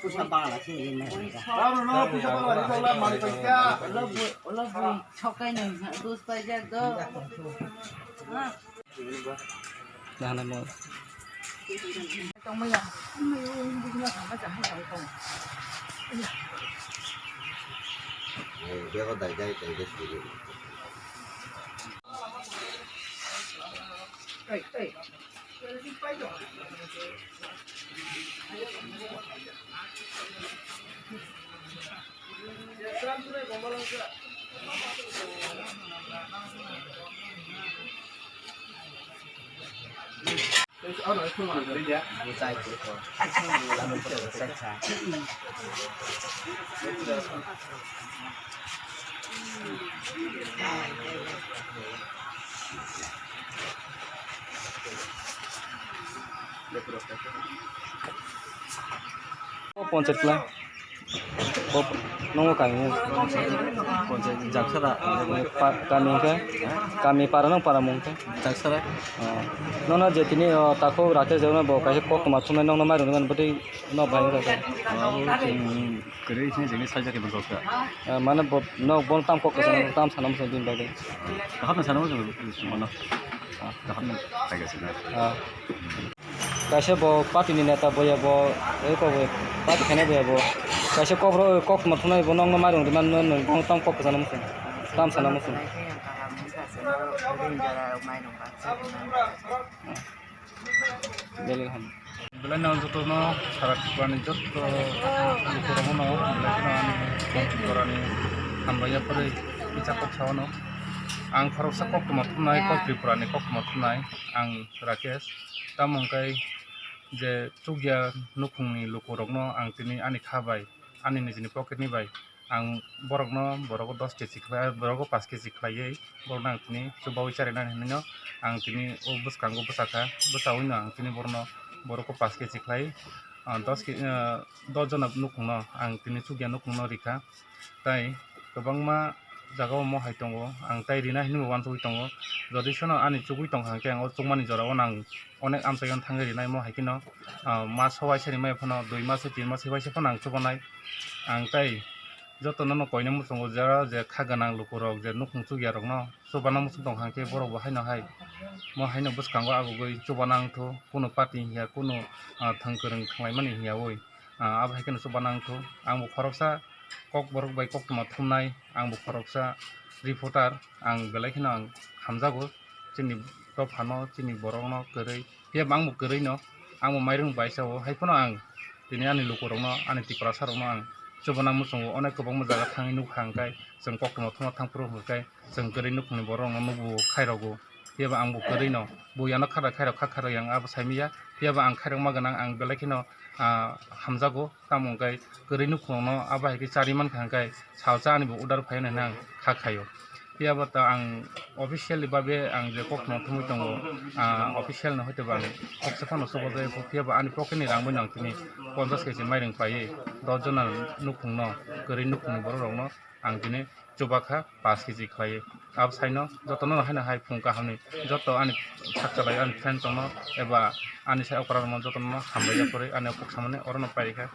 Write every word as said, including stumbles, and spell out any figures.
Pusa bangla se ri mai. Aro no pusa bangla ri bangla mani paikha. Ulo bui, ulo bui chokai nang dos paijak do. Ha? Nana mo. Tongmaya. Bego dai dai dai dai. Panchayat kla. Bo nongo kami. Panchayat jaksara. Pa-, kami hwnkhe? Kami para nang para mung khe? Jaksara. Oh. Nono je tini, oh, takhuk Rakesh Debbarma bo kaisa kok toma thumnai nokno mairum nani bwtwi no bai wngkha khe. Kwrwi sini sini sajak khe bwsok kha. Eh, mane bo, nok bon tam kok kwchang tam sana muchung din bagwi. Kaham sana muchung mano. Kaham thai khe sina. Ah. Kaisa bo party ni neta boya bo, eh, kok bo party khaina boya bo. Kaisa kok ro kok ma thunai bo nokno mairung di man no no tam kok sana muchung. Tam sana muchung. Belai ham. Belai no joto no sara Tripura ni joto lukurok no belai kheno ani Tripura ni hambai ya pore kicha kok sao no. Ang khoroksa kok toma thumnai kok Tripura ni kok toma thumnai ang Rakesh. Tamo hwnkhe je chukya nukhung ni lukurok no ang tini ani kha bai, ani nijini pocket ni bai ang borokno, borogo dos kg khlai, borogo paanch kg khlaiwi borokno ang tini chubaui charinani hinwi no ang tini o bwskango bwsakha, bwsaui no ang tini borokno, borokno paanch kg khlai, ah, dos kg, ah, dos jona nukhungno ang tini chukya nukhungno rikha. Tai kwbangma jagao mo hai tongo, ang tai rina hinwi uansugwi tongo. Jodi sono ani chugui tongkha hwnkhe ang o chukmani jorao no ang onek amchaio thangwi rinai mo hai kheno, ah, mas hobai sari mai phano, dui mas, tin mas hobai se phano ang chubanai. Ang tai jotono no koina muchungo, jera je kha gwnang lukurok, je nukhung chukya rokno chubana muchung tongkha hwnkhe borok bo haino hai mo haino bwskango abugwi chubana wngthu, kunu party hiya, kunu, ah, thang kwrwng thanglaimani hiyaui, ah, abo hai kheno chubana wngthu. Ang bo khoroksa kok borok bai koktwma thumnai, ang bo khoroksa reporter, ang belai kheno ang hamjago chini dophano, chini borokno kwrwi. Phiya bo ang bo kwrwi no, ang bo mairum bai sao, hai phano ang tini ani lukurokno, ani Tiprasa rokno ang chubana muchungo, onek kwbangma jaga thangwi nukha hwnkhe, chwng koktwma thumna thang phuru hwnkhe chwng kwrwi nukhungni borok rokno nukgo, khairogo. Phiya bo ang bo kwrwi no, bo yano khara khairok kha kharwi ang abo saimanya. Phiya bo ang khairokma gwnang, ang belai kheno, ah, hamjago, tamo hwnkhe kwrwi nukhungno abo hai khe chari mankha hwnkhe salsa ani bo order phai hwnwi ang kha khaio. Phiya bo ta ang officially babe ang je koktwma thumwi tongo, ah, official no hoite bo ang koksa phano chubajago, phiya bo ani pocket ni rang bai no ang tini ponchash kg mairung paiwi dos jona nukhungno, kwrwi nukhungni borok rokno ang tini chubakha paanch kg khlaiwi. Abo saino jotono haino hai phung kahamni joto ani sak chalai ani friend tongno eba ani sai okra rokno jotono hambai ya kwrwi ani kok samani orono pairikha.